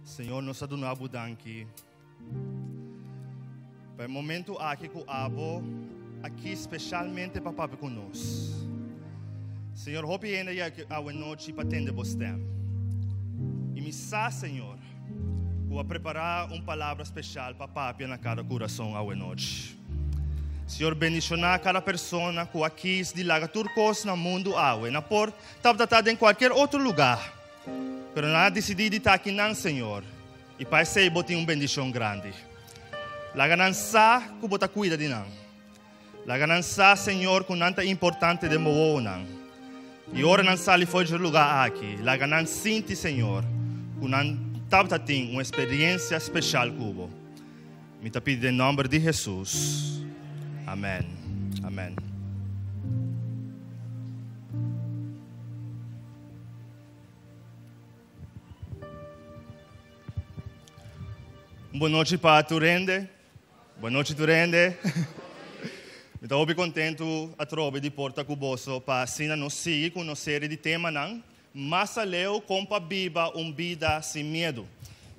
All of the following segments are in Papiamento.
Señor, nos ta duna bo danki pa e momento aki ku abo aki specialmente pa papia ku nos. Señor, hopi hende ya awe nochi pa tende bo stem. I mi sa, Señor, ku a prepara un palabra special pa papia na kada kurason awe nochi. Señor, bendiciona kada persona ku a kis di laga tur kos na mundu awe. Na por tabata ta den kualkier otro lugar. Pero nan a disidí di ta akinan, Señor, i pa esei bo tin un bendishon grandi. Laga nan sa ku bo ta kuida di nan. Laga nan sa, Señor, ku nan ta importante den bo wowonan. I ora nan sali for dje lugá aki, laga nan sinti, Señor, ku nan tabata tin un eksperiensia speshal ku bo. Mi ta pidi den nòmber di Hesus. Amèn. Amèn. Un bon nochi pa tur hende. Bon nochi tur hende. Mi ta hopi kontentu atrobe di por ta ku boso pa asina nos sigui ku nos serie di temanan Mas aleu kon pa biba un bida sin miedu.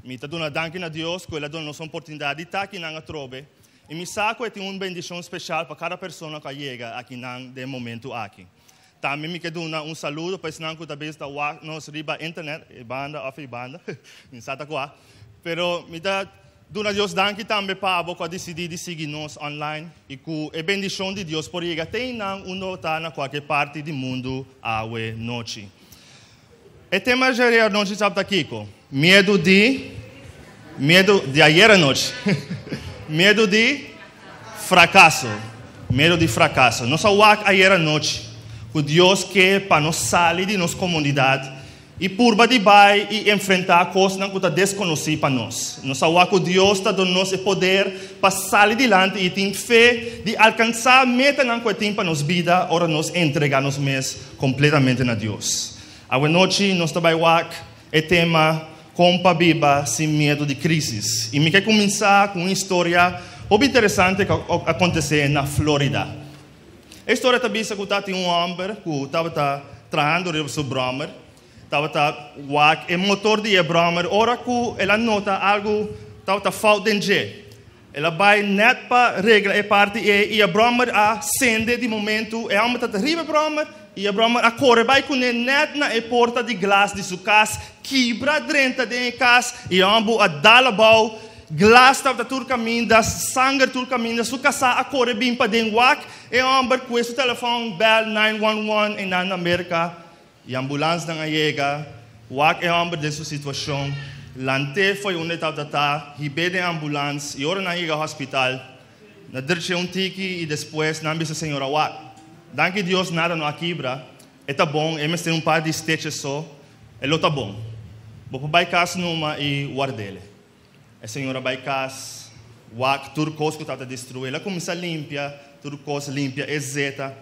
Mi ta duna danki na Dios ku el a duna nos oportunidat di ta akinan atrobe i mi sa ku e tin un bendishon speshal pa kada persona ku a yega akinan den e momentu aki. Tambe mi ke duna un saludo pa esnan ku ta bes ta wak nos riba internet, e banda of e banda, mi sa ta kua. Pero mi ta duna Dios danki tambe pa abo ku a disidí di sigui nos online i ku e bendishon di Dios por yega te einan unda bo ta na kualke parti di mundu awe nochi. E tema dje anochi tabata kiko? Miedu di miedu di ayer anochi. Miedu di frakaso. Miedu di frakaso. Nos a wak ayer anochi ku Dios ke pa nos sali di nos komunidat i purba di bai i enfrentá kosnan ku ta deskonosí pa nos. Nos a wak ku Dios ta duna nos e poder pa sali dilanti i tin fe di alkansá metanan ku e tin pa nos bida ora nos entregá nos mes kompletamente na Dios. Awenochi nos ta bai wak e tema Kon pa biba sin miedu di krísis. I mi ke kuminsá ku un historia hopi interesante ku a akontesé na Florida. E historia ta bisa ku tatin un hòmber ku tabata trahando riba su bròmer, tabata wak e motor di e bròmer ora ku el a nota algu tabata fout den dje. El a bai nèt pa regla e parti ei i e bròmer a sende di momentu. E hòmber ta riba e bròmer i e bròmer a kore bai kuné nèt na e porta di glas di su kas, kibra drenta den e kas i e hòmber a dal abou. Glas tabata tur kaminda, sanger tur kaminda. Su kasá a kore bin paden wak e hòmber kue su telefòn bèl 911 einan na Merka. E ambulansnan a yega, wak e hòmber den su situashon, lant'é fo'i unda e tabata ta, hib'é den ambulans i ora nan yega hòspital, na drch'é un tiki i despues nan bisa señora wak, danki Dios nada no a kibra, e ta bon, e mester un par di steche so, e lo ta bon. Bo por bai kas numa i ward'é. E señora bai kas, wak tur kos ku tabata destruí. El a kuminsá limpia tur kos, limpia e zeta.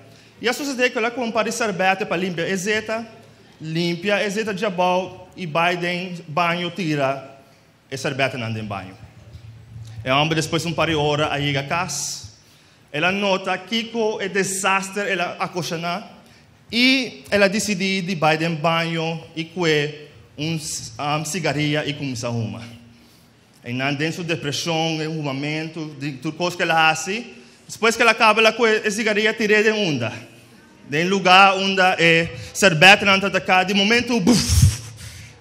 I a susedé ku el a kumpra di sèrbète pa limpia e zeta, limpia e zeta djabou i bai den baño tira e sèrbètenan den baño. E hòmber despues un par di ora a yega kas. El a nota kiko e desaster el a akoshaná i el a disidí di bai den baño i kue un sigaria i kuminsá huma. Einan den su depreshon, e humamentu, di tur kos ku el a hasi, despues ku el a kaba el a kue e sigaria tir'é den unda, den lugá unda e sèrbètenan ta taká. Di momentu, buf!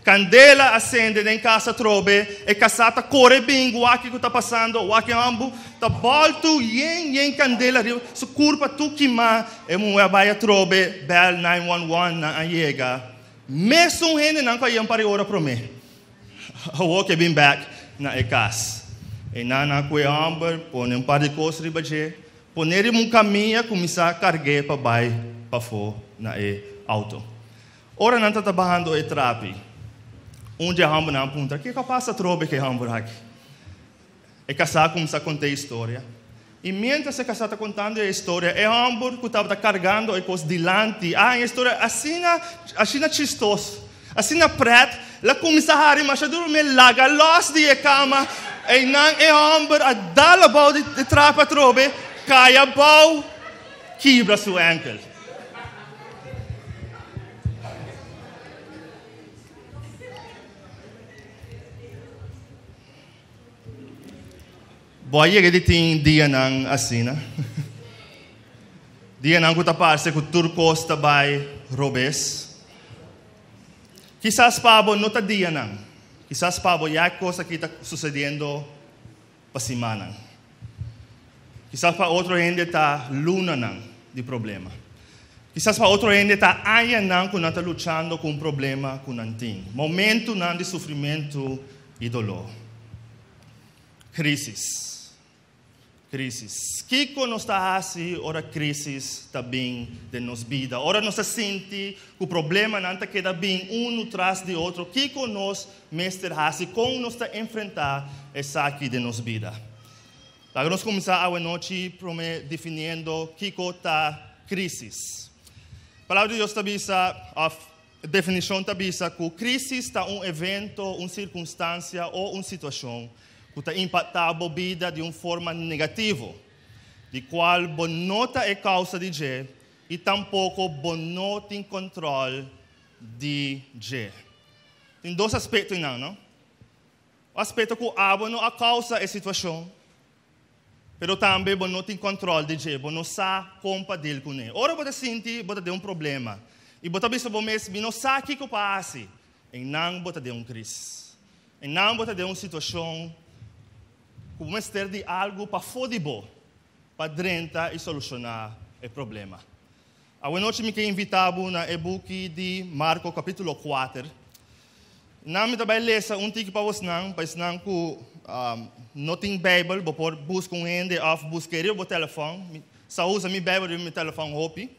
Kandela a sende den kas atrobe, e kasá ta kore bin wak kiko ta pasando, wak e hòmber ta bòltu yen yen kandela riba su kurpa tur kimá, e muhé a bai atrobe bèl 911 nan a yega, mesun hendenan ku a yega un par di ora promé awor ke bin bèk na e kas. Einan nan a kue e hòmber, pone un par di kos riba dje, pone riba un kaminda kuminsá karg'é pa bai pafó na e outo. Ora nan ta bahando e trapi, un di e hòmbernan a puntra, Kiko a pasa atrobe ku e hòmber aki? E kasá a kuminsá konta e historia. I miéntras e kasá ta kontando e historia, e hòmber ku tabata kargando e kos dilanti a haña e historia asina, asina chistos, asina prèt, el a kuminsá hari masha duru mi laga lòs di e kama. Einan e hòmber a dal abou di e trapi atrobe, kai abou, kibra su ènkel. Bo a yega di tin dianan asina? Dianan ku ta parse ku tur kos ta bai robes? Kisas pa bo no ta dianan. Kisas pa bo ya e kos aki ta susediendo pa simannan. Kisas pa otro hende ta lunanan di problema. Kisas pa otro hende ta añanan ku nan ta luchando ku un problema ku nan tin. Momentunan di sufrimentu i doló. Krísis. Krísis. Kiko nos ta hasi ora krísis ta bin den nos bida? Ora nos ta sinti ku problemanan ta keda bin unu tras di otro, kiko nos mester hasi? Kon nos ta enfrentá esaki den nos bida? Laga nos kuminsá awe nochi promé definiendo kiko ta krísis. Palabra di Dios ta bisa, òf Definishon ta bisa ku krísis ta un evento, un sirkunstansia o un situashon ku ta impaktá bo bida di un forma negativo, di kual bo no ta e kousa di dje i tampoko bo no tin kòntròl di dje. Tin dos aspekto einan, no? Un aspekto ku abo no a kousa e situashon, Pero tambe bo no tin kòntròl di dje, bo no sa kon pa dil kuné. Ora bo ta sinti bo ta den un problema i bo ta bisa bo mes, Mi no sa kiko pa hasi, einan bo ta den un kris. Einan bo ta den un situashon ku bo mester di algu pafó di bo pa drenta i solushoná e problema. Awenochi mi ke invitá bo na e buki di Marko kapítulo kuater. Nan mi ta bai lesa un tiki pa bosnan, pa esnan ku no tin Beibel, bo por buska un hende òf buska e riba bo telefòn. Mi sa usa mi Beibel riba mi telefòn hopi.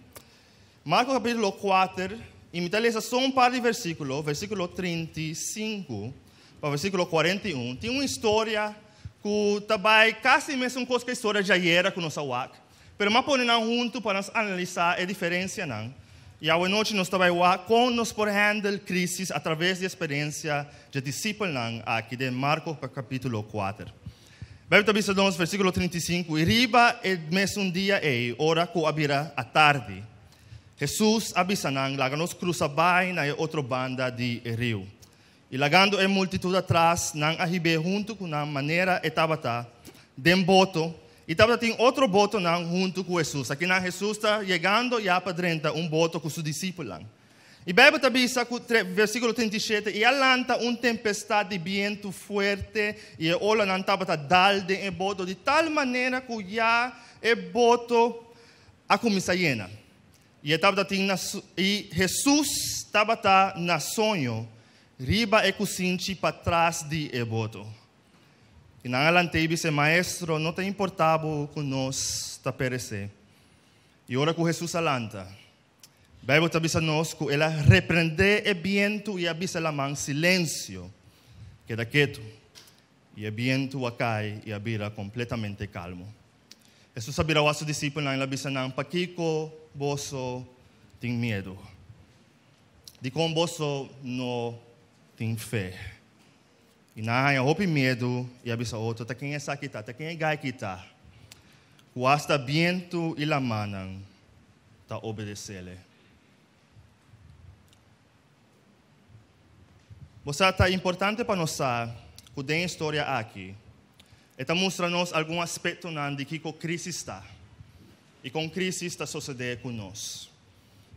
Marko kapítulo kuater, i mi ta lesa so un par di versíkulo, versíkulo 35 pa versíkulo 41. Tin un historia ku ta bai kasi mesun kos ku e historia djayera ku nos a wak. Pero m'a pone nan huntu pa nos analisá e diferensianan, i awenochi nos ta bai wak kon nos por handle krísis atraves di eksperensia dje disipelnan aki den Marko kapítulo kuater. Beibel ta bisa nos, versíkulo 35, I riba e mesun dia ei, ora ku a bira atardi, Hesus a bisa nan, Laga nos krusa bai na e otro banda di e riu. I lagando e multitut atras, nan a hib'é huntu ku nan manera e tabata den boto, i tabata tin otro botonan huntu ku Hesus. Akinan Hesus ta yegando ya pa drenta un boto ku su disipelnan. I Beibel ta bisa ku, versíkulo 37, I a lanta un tempestat di bientu fuerte, i e olanan tabata dal den e boto di tal manera ku ya e boto a kuminsá yena. I e tabata tin na i Hesus tabata na soño riba e kusinchi patras di e boto. I nan a lant'é i bis'é, Maestro, no ta importá bo ku nos ta peresé? I ora ku Hesus a lanta, Beibel ta bisa nos ku el a reprendé e bientu i a bisa laman, Silensio! Keda ketu! I e bientu a kai i a bira kompletamente kalmu. Hesus a bira wak su disipelnan i el a bisa nan, Pakiko boso tin miedu? Dikon boso no tin fe? I nan a haña hopi miedu i a bisa otro, Ta ken esaki ta? Ta ken e gai aki ta? Ku asta bientu i lamannan ta obedes'é. Bo sa, ta importante pa nos sa ku den e storia aki e ta mustra nos algun aspektonan di kiko krísis ta i kon krísis ta sosodé ku nos.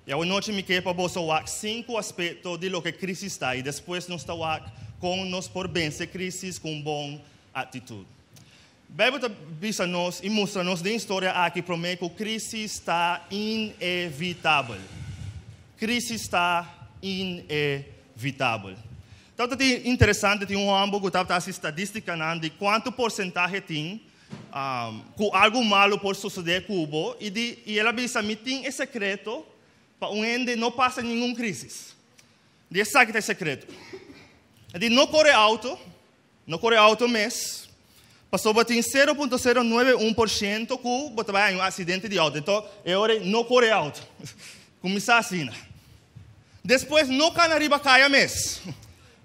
I awanochi mi ke pa boso wak sinku aspekto di loke krísis ta i despues nos ta wak kon nos por vense krísis ku un bon aktitut. Beibel ta bisa nos i mustra nos den historia aki promé ku krísis ta inevitabel. Krísis ta inevitabel. Tabata tin interesante, tin un hòmber ku tabata hasi stadístikanan di kuantu porsentahe tin ku algu malu por sosodé ku bo i di i el a bisa mi tin e sekreto pa un hende no pasa ningun krísis. Di esaki ta e sekreto. E di no kore outo. No kore auto mes, pasobra tin 0.091% ku bo ta bai haña un aksidente di auto. Enton e ora ei no kore auto. Kuminsá asina. Despues no kana riba kaya mes,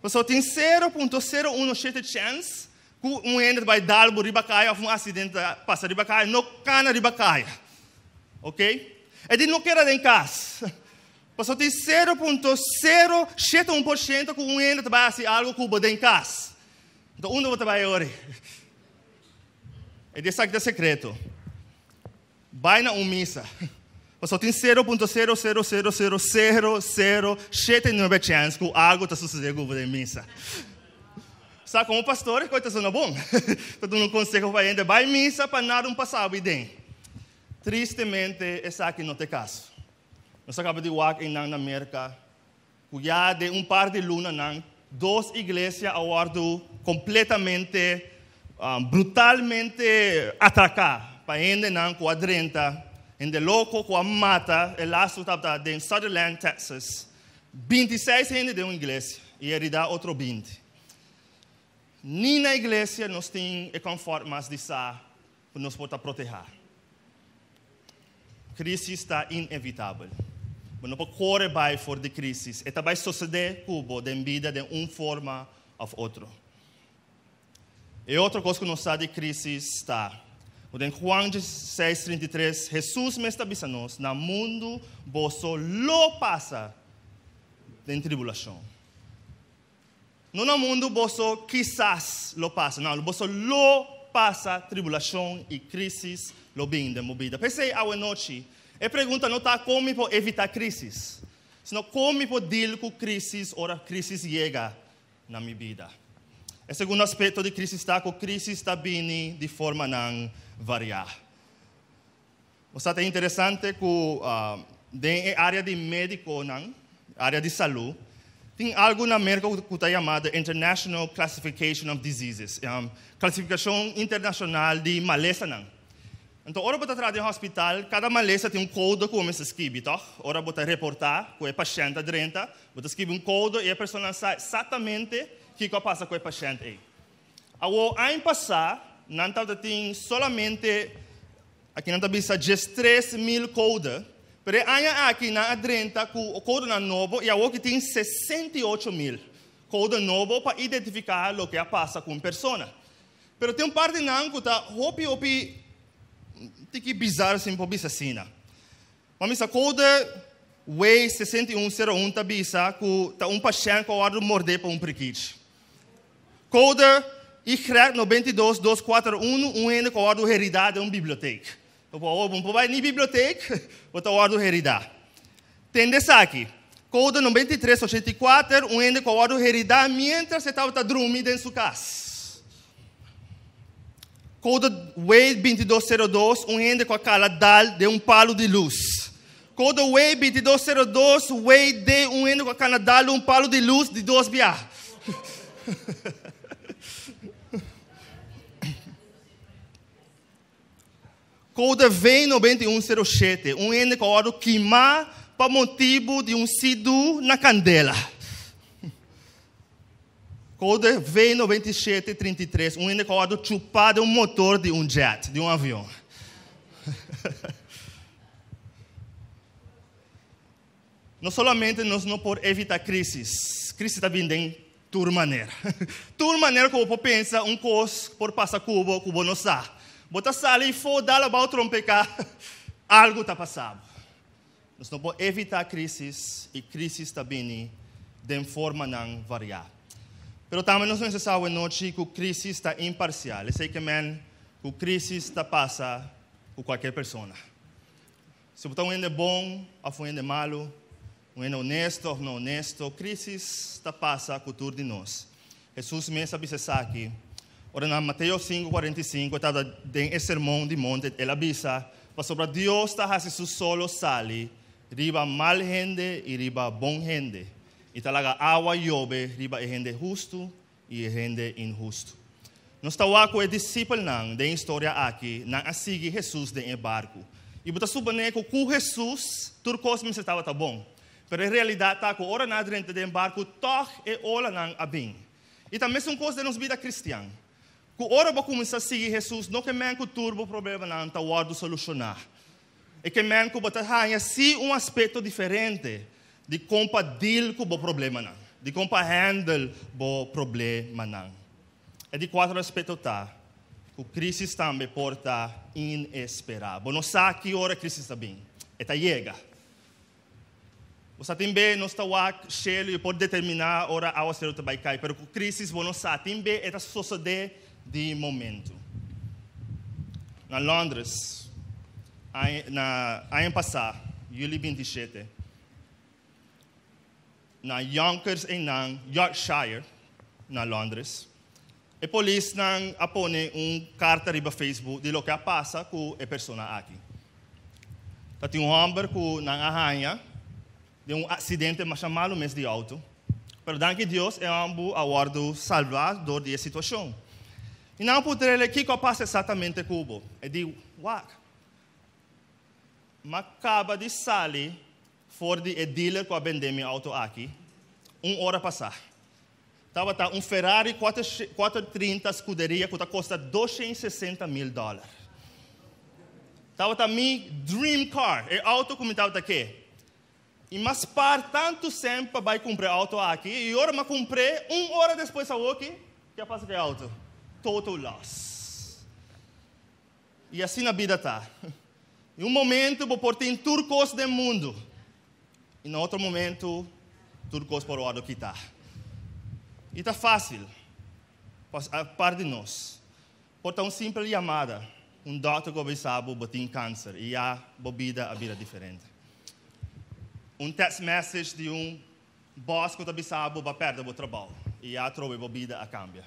pasobra tin 0.017 chèns ku un hende ta bai dal bo riba kaya òf un aksidente ta pasa riba kaya. No kana riba kaya. Oke? E di no keda den kas. Pasobra tin 0.071% ku un hende ta bai hasi algu ku bo den kas. Enton unda bo ta bai e ora ei? E di esaki ta sekreto. Bai na un misa. Pasobra tin 0.0000079 chèns ku algu ta susedé ku bo den misa. Sa komo pastor e kos ta sona bon. Ta duna un konseho pa hende bai misa pa nada un pasa bo den. Tristemente esaki no ta e kaso. Nos a kaba di wak einan na Merka ku ya den un par di lunanan dos iglesia a wòrdu kompletamente brutalmente atraká pa hendenan ku a drenta, hende loko ku a mata, e lastu tabata den Sutherland, Texas, 26 hende den un iglesia i heridá otro 20. Ni na iglesia nos tin e kòmfòrt mas di sa ku nos por ta protehá. Krísis ta inevitabel. Bo no por kore bai for di krísis. E ta bai sosodé ku bo den bida den un forma òf otro. E otro kos ku nos sa di krísis ta ku den Juan 16, 33, Hesus mes ta bisa nos, Na mundu boso lo pasa den tribulashon. No na mundu boso kisas lo pasa, no, boso lo pasa tribulashon i krísis lo bin den bo bida. P'esei awenochi e pregunta no ta kon mi por evitá krísis, sino kon mi por dil ku krísis ora krísis yega na mi bida. E segundo aspekto di krísis ta ku krísis ta bini di formanan variá. Bo sa ta interesante ku den e área di médikonan, área di salú, tin algu na Merka ku ta yamá The International Classification of Diseases, klasifikashon internashonal di malesanan. Anto ora bo ta traha den hospital, kada malesa tin un kódigo ku bo mester skibi, tòg? Ora bo ta reportá ku e pashènt a drenta, bo ta skibi un kódigo i e personanan sa eksaktamente kiko a pasa ku e pashènt ei. Awor, aña pasá nan tabata tin solamente, aki nan ta bisa 13,000 kode, pero e aña aki nan a drenta ku kodenan nobo i awor ki tin 68,000 kode nobo pa identifiká loke a pasa ku un persona. Pero tin un par di nan ku ta hopi hopi tiki bizar si mi por bisa asina. Pa misa kode W 6101 ta bisa ku ta un pashènt ku a wòrdu mordé pa un prikichi. Kode Y 92241 un hende ku a wòrdu heridá den un bibliotek. Bo por bai ni bibliotek, bo ta wòrdu heridá. Tende esaki, Kode 9384 un hende ku a wòrdu heridá miéntras e tabata drumi den su kas. Kode W 2202 un hende ku a kala dal den un palu di lus. Kode W 2202 W D un hende ku a kana dal den un palu di lus di dos bia. Kode V 9107 un hende ku a wòrdu kimá pa motibu di un sidu na kandela. Kode V 9733 un hende ku a wòrdu chupá den un motor di un jet, di un avion. No solamente nos no por evitá krísis, krísis ta bin den tur manera. Tur manera ku bo por pensa un kos por pasa ku bo ku bo no sa. Bo ta sali fo dal abou trompeká, algu ta pasa bo. Nos no por evitá krísis i krísis ta bini den formanan variá. Pero tambe nos mester sa awenochi ku krísis ta imparsial. Esei ke men ku krísis ta pasa ku kualker persona. Si bo ta un hende bon òf un hende malu, un hende onesto òf no onesto, krísis ta pasa ku tur di nos. Hesus mes a bisa esaki ora na Mateo sinku, 45 e tabata den e Sermon di Monte, el a bisa, Pasobra Dios ta hasi su solo sali riba mal hende i riba bon hende, i ta laga awa yobe riba e hende hustu i e hende inhustu. Nos ta wak ku e disipelnan den historia aki, nan a sigui Hesus den e barku. I bo ta suponé ku ku Hesus tur kos mester tabata bon. Pero e realidat ta ku ora nan a drenta den barku tòg e olanan a bin. I ta mesun kos den nos bida kristian. Ku ora bo kuminsá sigui Hesus no ke men ku tur bo problemanan ta wòrdu solushoná. E ke men ku bo ta haña sí un aspekto diferente di kon pa deal ku bo problemanan, di kon pa handle bo problemanan. E di kuater aspekto ta ku krísis tambe por ta inesperá. Bo no sa ki ora krísis ta bin, e ta yega. Bo sa tin be nos ta wak shelu i por determiná ora awaseru ta bai kai, pero ku krísis bo no sa. Tin be e ta sosodé di momentu. Na Londres, na aña pasá, yüli 27, na Yonkers na Yorkshire, na Londres, e polisnan a pone un karta riba Facebook di loke a pasa ku e persona aki. Tabatin un hòmber ku nan a haña den un aksidente masha malu mes di outo. Pero danki Dios e hòmber a wòrdu salvá dor di e situashon. I nan a puntr'é kiko a pasa eksaktamente ku bo. E di, wak, m'a kaba di sali for di e dealer ku a bende mi outo aki, un ora pasá. Tabata un Ferrari 430 Scuderia ku ta kosta 260 mil dòler. Tabata mi dream car, e outo ku mi tabata ke. I m'a spar tantu sèn pa bai kumpra e outo aki, i ora m'a kumpr'é, un ora despues awoki, kiko a pasa ku e outo? Total loss. I asina bida ta. Den un momento bo por tin tur kos den mundu. I na otro momento tur kos por wòrdu kitá. I ta fásil pa par di nos. Por ta un simpel yamada, un dòkter ku a bisa bo bo tin kanser i ya bo bida a bira diferente. Un text message di un bòs ku ta bisa bo bo a pèrdè bo trabou i ya atrobe bo bida a kambia.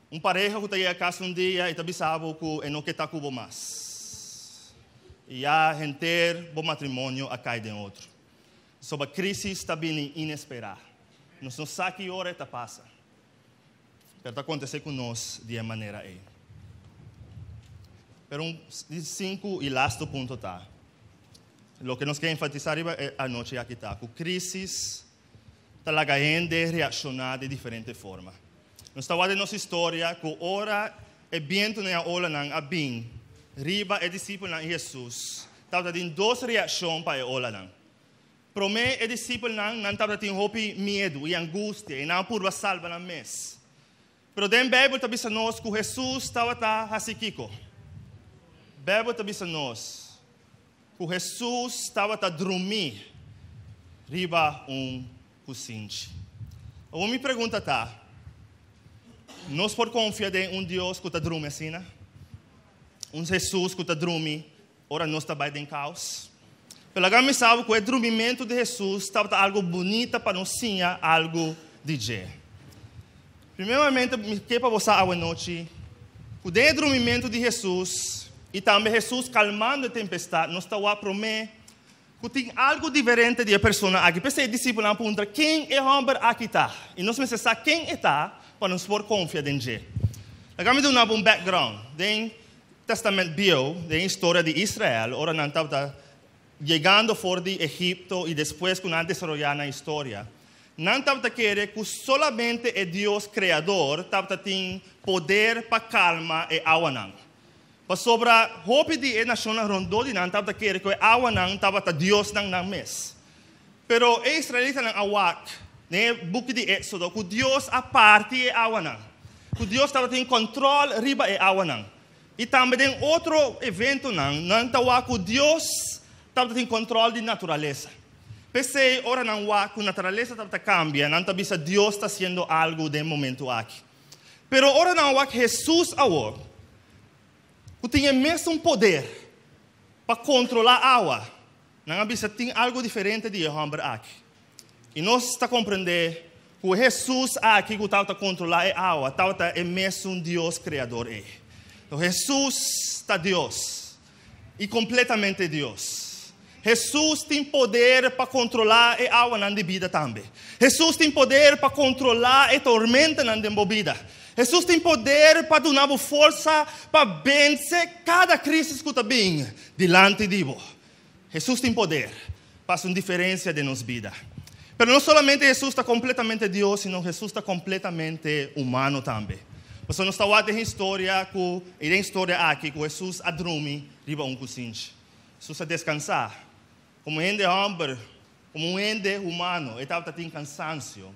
Un pareha ku ta yega kas un dia i ta bisa bo ku e no ke ta ku bo mas. I ya henter bo matrimonio a kai den otro. Soba krísis ta bini inesperá. Nos no sa ki ora e ta pasa. Pero ta akontesé ku nos di e manera ei. Pero un di sinku i lastu punto ta, loke nos ke enfatisá riba e anochi aki ta ku krísis ta laga hende reakshoná di diferente forma. Nos ta wak den nos historia ku ora e bientunan i e olanan a bin riba e disipelnan i Hesus, tabata tin dos reakshon pa e olanan. Promé, e disipelnan nan tabata tin hopi miedu i angustia i nan a purba salba nan mes. Pero den Beibel ta bisa nos ku Hesus tabata hasi kiko? Beibel ta bisa nos ku Hesus tabata drumí riba un kusinchi. Awor mi pregunta ta, nos por konfia den un Dios ku ta drumi asina? Un Hesus ku ta drumi ora nos ta bai den kaos? Pero laga mi sa bo ku e drumimentu di Hesus tabata algu bunita pa nos siña algu di dje. Primeramente mi ke pa bo sa awenochi ku den e drumimentu di Hesus i tambe Hesus kalmando e tempestat nos ta wak promé ku tin algu diferente di e persona aki. P'esei e disipelnan a puntra, Ken e hòmber aki ta? I nos mester sa ken e ta pa nos por konfia den dje. Laga mi duna bo un background. Den Tèstamènt Bieu, den historia di Israel, ora nan tabata yegando for di Egipto i despues ku nan a desaroyá nan historia, nan tabata kere ku solamente e Dios Kreador tabata tin poder pa kalma e awanan. Pasobra hopi di e nashonnan rondó di nan tabata kere ku e awanan tabata diosnan nan mes. Pero e israelitanan a wak den e buki di Éksodo ku Dios a parti e awanan, ku Dios tabatin kòntròl riba e awanan. I tambe den otro eventonan nan ta wak ku Dios tabatin kòntròl di naturalesa. P'esei ora nan wak ku naturalesa tabata kambia, nan ta bisa Dios ta hasiendo algu den e momentu aki. Pero ora nan wak Hesus awor, ku tin e mesun poder pa kontrolá awa, nan a bisa tin algu diferente di e hòmber aki. I nos ta komprendé ku e Hesus aki ku tabata kontrolá e awa tabata e mesun Dios Kreador ei. Hesus ta Dios, i kompletamente Dios. Hesus tin poder pa kontrolá e awanan di bida tambe. Hesus tin poder pa kontrolá e tormentanan den bo bida. Hesus tin poder pa duna bo forsa pa vense kada krísis ku ta bin dilanti di bo. Hesus tin poder pa hasi un diferensia den nos bida. Pero no solamente Hesus ta kompletamente Dios, sino Hesus ta kompletamente humano tambe. Pasobra nos ta wak den historia ku, i den historia aki, ku Hesus a drumi riba un kusinchi. Hesus a deskansá. Komo hende hòmber, komo un hende humano, e tabata tin kansansio.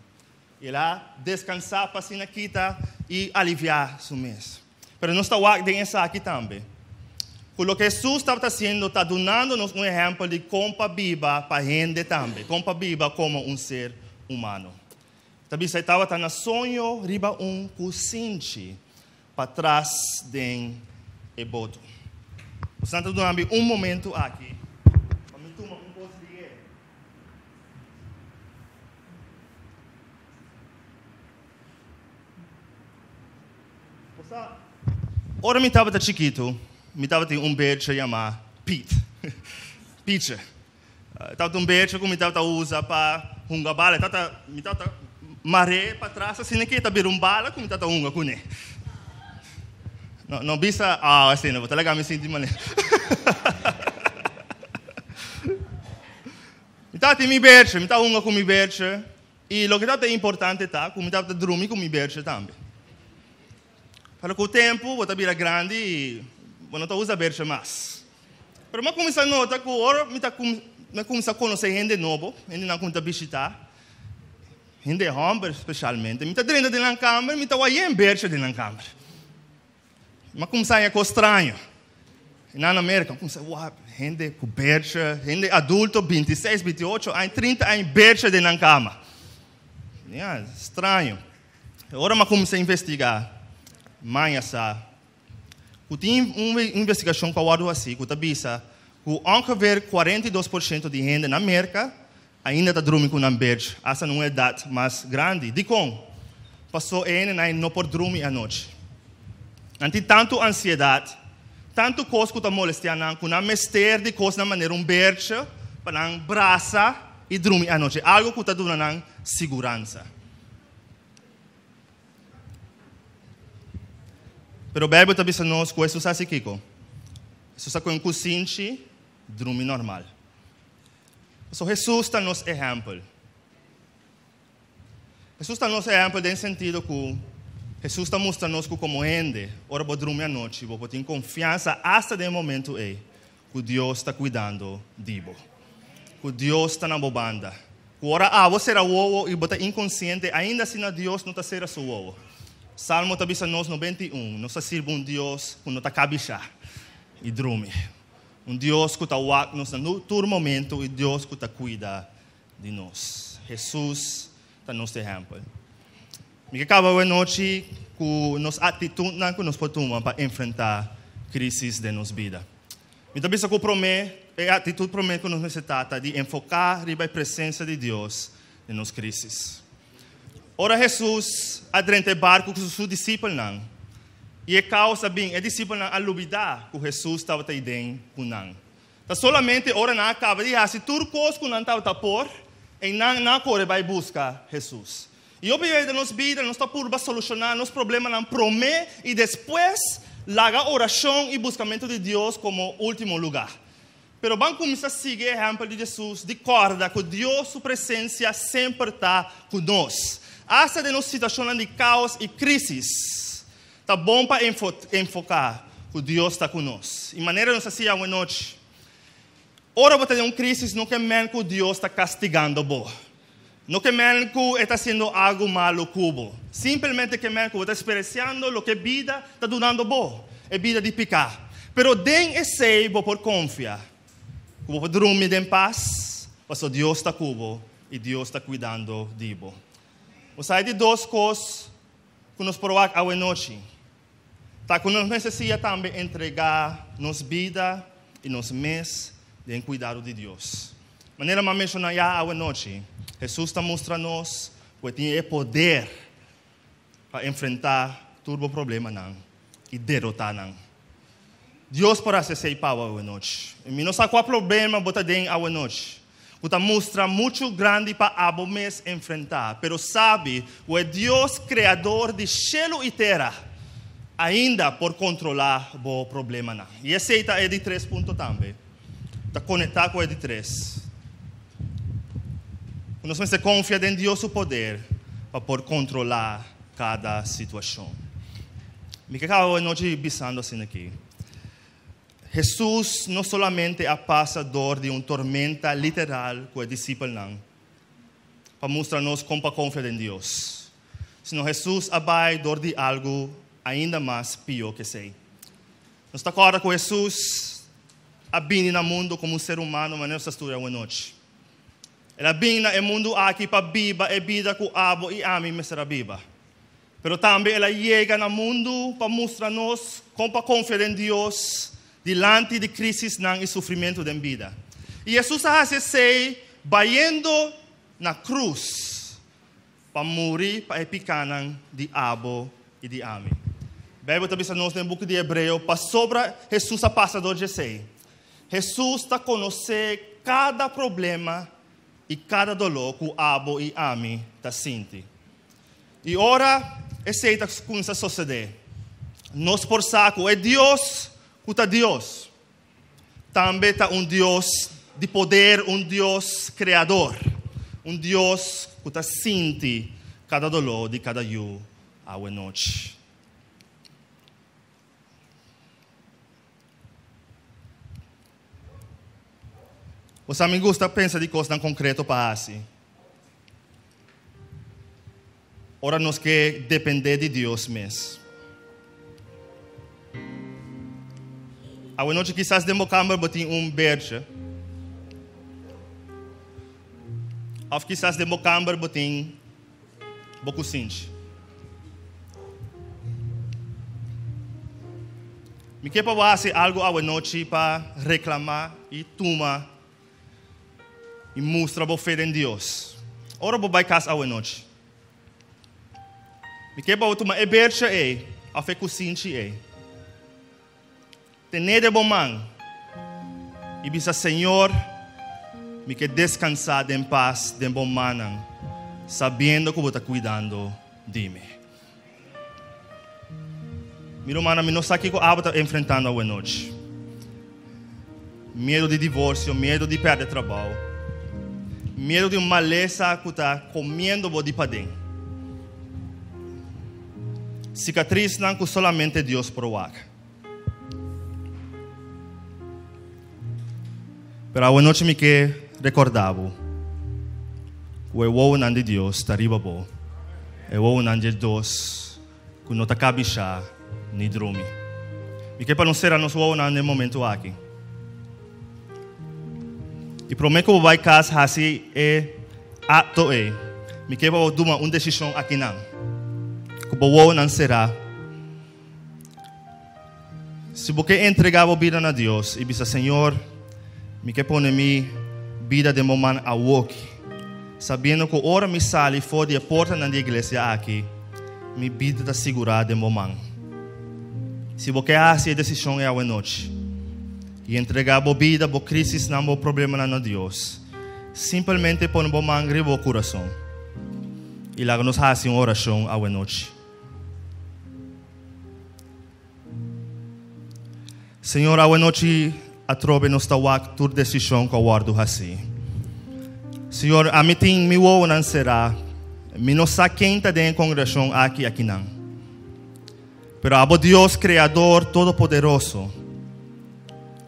I el a deskansá pa asina kita i aliviá su mes. Pero nos ta wak den esaki tambe, ku loke Hesus tabata hasiendo ta dunando nos un ehèmpel di kon pa biba pa hende tambe, kon pa biba komo un ser humano. Ta bisa e tabata na soño riba un kusinchi patras den. e boto. Boso ta duna mi un momento aki pa mi tuma un kos di e. Bosa, ora mi tabata chikitu, mi tabatin un becha yamá Piet. Pietje. Tabata un becha ku mi tabata usa pa hunga bala. Tabata, mi tabata mar'é patras asina ke ta bira un bala ku mi tabata hunga kuné. No, no bisa aw asina, bo ta laga mi sinti manera. Mi tabatin mi becha, mi tabata hunga ku mi becha. I loke tabata importante ta ku mi tabata drumi ku mi becha tambe. Pero ku tempu bo ta bira grandi i bo no ta usa becha mas. Pero mi a kuminsá nota ku ora mi ta mi a kuminsá konosé hende nobo, hendenan ku mi ta bishitá, hende hòmber speshalmente, mi ta drenta den nan kamber, mi ta wak yen becha den nan kamber. Mi a kuminsá haña kos straño. Nan na Merka, mi a kuminsá wak hende ku becha, hende adulto, bintiseis, bintiocho aña, trinta aña, becha den nan kama. Ya, straño. Ora mi a kuminsá investigá, maña sa ku tin un investigashon ku a wòrdu hasí ku ta bisa ku ongeveer 42% di hende na Merka ainda ta drumi ku nan berch asta na un edat mas grandi. Dikon? Pasó e hendenan no por drumi anochi. Nan tin tantu ansiedat, tantu kos ku ta molestiá nan ku nan mester di kosnan manera un berch pa nan brasa i drumi anochi, algu ku ta duna nan siguransa. Pero Bijbel ta bisa nos ku Hesus hasi kiko? Hesus a kohe un kusinchi drumi normal. Pasobra Hesus ta nos ehèmpel. Hesus ta nos ehèmpel den sentido ku Hesus ta mustra nos ku komo hende, ora bo drumi anochi, bo por tin konfiansa asta den e momentu ei ku Dios ta kuidando di bo, ku Dios ta na bo banda, ku ora abo sera wowo i bo ta inkonsiente, ainda asina Dios no ta sera su wowo. Salmo ta bisa nos 91, nos ta sirbi un Dios ku no ta kabishá i drumi, un Dios ku ta wak nos na tur momentu i Dios ku ta kuida di nos. Hesus ta nos ehèmpel. Mi ke kaba awe nochi ku nos aktitutnan ku nos por tuma pa enfrentá krísis den nos bida. Mi ta bisa ku promé, e aktitut promé ku nos mester ta ta di enfoká riba e presensia di Dios den nos krísis. Ora Hesus a drenta e barku ku su disipelnan i e kaos a bin, e disipelnan a lubidá ku Hesus tabata ei den ku nan. Ta solamente ora nan a kaba di hasi tur kos ku nan tabata por, einan nan a kore bai buska Hesus. I hopi bes den nos bida nos ta purba solushoná nos problemanan promé i despues laga orashon i buskamentu di Dios komo último lugá. Pero ban kuminsá sigui e ehèmpel di Hesus di kòrda ku Dios su presensia semper ta ku nos. Asta den nos situashonnan di kaos i krísis, Ta bon pa enfoká ku Dios ta ku nos. I manera nos a siña awenochi, ora bo ta den un krísis no ke men ku Dios ta kastigando bo. No ke men ku e ta hasiendo algu malu ku bo. Simpelmente ke men ku bo ta eksperensiando loke bida ta dunando bo, e bida di piká. Pero den esei bo por konfia ku bo por drumi den pas, pasobra Dios ta ku bo i Dios ta kuidando di bo. Bo sa e di dos kos ku nos por wak awenochi ta ku nos mester siña tambe entregá nos bida i nos mes den kuidado di Dios. Manera mi a menshoná ya awenochi, Hesus ta mustra nos ku e tin e poder pa enfrentá tur bo problemanan i derotá nan. Dios por hasi esei pa bo awenochi. I mi no sa kua problema bo ta den awenochi ku ta mustra muchu grandi pa abo mes enfrentá, pero sabi ku e Dios Kreador di shelu i tera ainda por kontrolá bo problemanan. I esei ta e di tres punto tambe, ta konektá ku e di tres, ku nos mester konfia den Dios su poder pa por kontrolá kada situashon. Mi ke kaba awe nochi bisando asina aki, Hesus no solamente a pasa dor di un tormenta literal ku e disipelnan pa mustra nos kon pa konfia den Dios, sino Hesus a bai dor di algu ainda mas pió ku esei. Nos ta kòrda ku Hesus a bini na mundu komo un ser humano manera nos ta studia awe nochi. El a bini na e mundu aki pa biba e bida ku abo i ami mester a biba. Pero tambe el a yega na mundu pa mustra nos kon pa konfia den Dios dilanti di krisisnan i sufrimentu den bida. I Hesus a hasi esei bayendo na krus pa muri pa e pikanan di abo i di ami. Beibel ta bisa nos den buki di Hebreo, pasobra Hesus a pasa dor di esei. Hesus ta konosé kada problema i kada doló ku abo i ami ta sinti. I ora esei ta kuminsá sosodé, nos por sa ku e Dios ku ta Dios, tambe ta un Dios di poder, un Dios kreador, un Dios ku ta sinti kada doló di kada yu awenochi. Bo sa mi gusta pensa di kosnan konkreto pa hasi. Ora nos ke dependé di Dios mes. Awenochi kisas den bo kamber bo tin un bertje. Òf kisas den bo kamber bo tin bo kusinchi. Mi ke pa bo hasi algu awenochi pa reklamá i tuma i mustra bo fe den Dios. Ora bo bai kas awenochi, mi ke pa bo tuma e bercha ei òf e kusinchi ei, ten'é den bo man i bisa, Señor, mi ke deskansá den pas den bo mannan, sabiendo ku bo ta kuidando di mi. Mi rumannan, mi no sa kiko abo ta enfrentando awenochi. Miedu di divorsio, miedu di pèrdè trabou, miedu di un malesa ku ta komiendo bo di paden. Sikatrisnan ku solamente Dios por wak. Pero awenochi mi ke rekordá bo ku e wowonan di Dios ta riba bo, e wowonan dje dos ku no ta kabishá ni drumi. Mi ke pa nos sera nos wowonan den momentu aki. I promé ku bo bai kas hasi e akto ei, mi ke pa bo tuma un desishon akinan, ku bo wowonan será. Si bo ke entregá bo bida na Dios i bisa, Señor, mi ke pone mi bida den bo man awoki, sabiendo ku ora mi sali for di e portanan di e iglesia aki, mi bida ta sigurá den bo man. Si bo ke hasi e desishon ei awenochi i entregá bo bida, bo krisisnan, bo problemanan na Dios, simpelmente pone bo man riba bo kurason i laga nos hasi un orashon awenochi. Señor, awe nochi atrobe nos ta wak tur desishon ku a wòrdu hasí. Señor, ami tin mi wowonan será, mi no sa ken ta den e kongregashon aki akinan. Pero abo Dios Kreador Todopoderoso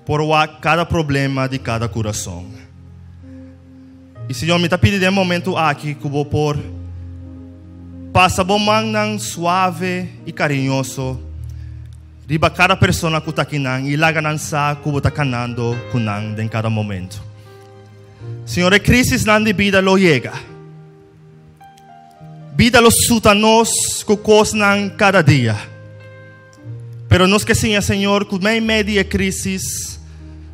por wak kada problema di kada kurason. I Señor, mi ta pidi den e momentu aki ku bo por pasa bo mannan suave i kariñoso riba kada persona ku ta akinan i laga nan sa ku bo ta kanando ku nan den kada momentu. Señor, e krisisnan di bida lo yega. Bida lo suta nos ku kosnan kada dia. Pero nos ke siña, Señor, ku meimei di e krísis,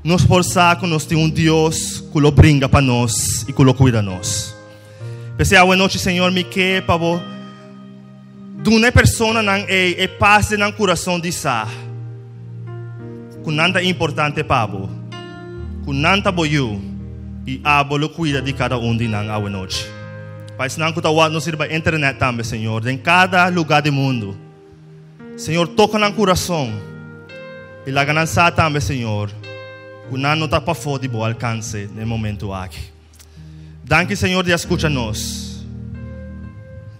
nos por sa ku nos tin un Dios ku lo bringa pa nos i ku lo kuida nos. P'esei awe nochi, Señor, mi ke pa bo duna e personanan ei e pas den nan kurason di sa ku nan ta importante pa bo, ku nan ta bo yu i abo lo kuida di kada un di nan awe nochi. Pa esnan ku ta wak nos riba internet tambe, Señor, den kada lugá di mundu. Señor toca nan curason y laga nan sa tambe Señor cu nan no ta pafó di bo alcance den momento aki. Danki Señor di a scucha nos.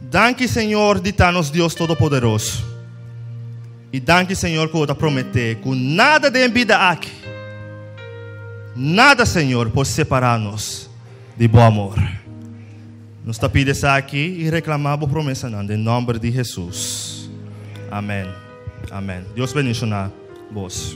Danki Señor di ta nos Dios Todopoderoso. Y danki Señor cu bo ta promete cu nada den bida aki, nada Señor por separa nos di bo amor. Nos ta pidi esaki i reklamá bo promesanan den nòmber di Hesus. Amèn. Amèn. Dios bendishoná bos.